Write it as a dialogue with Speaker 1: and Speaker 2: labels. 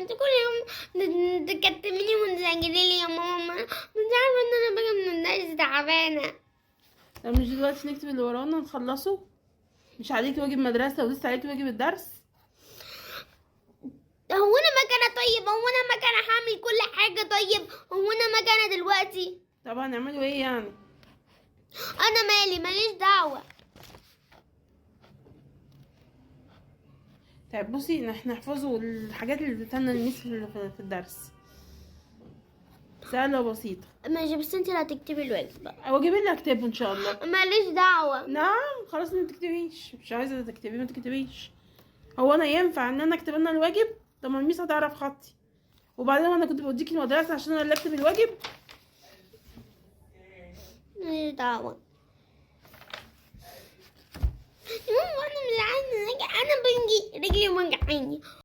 Speaker 1: انت كل يوم تكتميني وتزعجلي لي يا ماما. مش عارفه ان انا باجي من الدرس تعبانه.
Speaker 2: طب مش دلوقتي نكتب اللي ورانا نخلصه؟ مش عليكي واجب مدرسة ولسه عليكي واجب الدرس؟
Speaker 1: هو انا مكانه؟ طيب هو انا مكانه هعمل كل حاجه؟ طيب هو انا مكانه دلوقتي؟
Speaker 2: طب هنعمله ايه يعني؟
Speaker 1: انا مالي، ماليش دعوه.
Speaker 2: طيب بصي، احنا نحفظه الحاجات اللي اديتها لنا الميس في الدرس، سهلة وبسيطة.
Speaker 1: ماشي، بس انت اللي هتكتبي الواجب بقى.
Speaker 2: واجب اللي هكتبه ان شاء الله.
Speaker 1: ماليش دعوه.
Speaker 2: نعم خلاص، ما تكتبيش، مش عايزة تكتبي ما تكتبيش. هو انا ينفع ان انا اكتب انا الواجب؟ طب ما الميس هتعرف خطي. وبعدين انا كنت بوديكي المدرسة عشان انا اللي اكتب الواجب؟
Speaker 1: ماليش دعوه يا ماما، انا مش عايزه، انا بنجي رجلي وجعاني.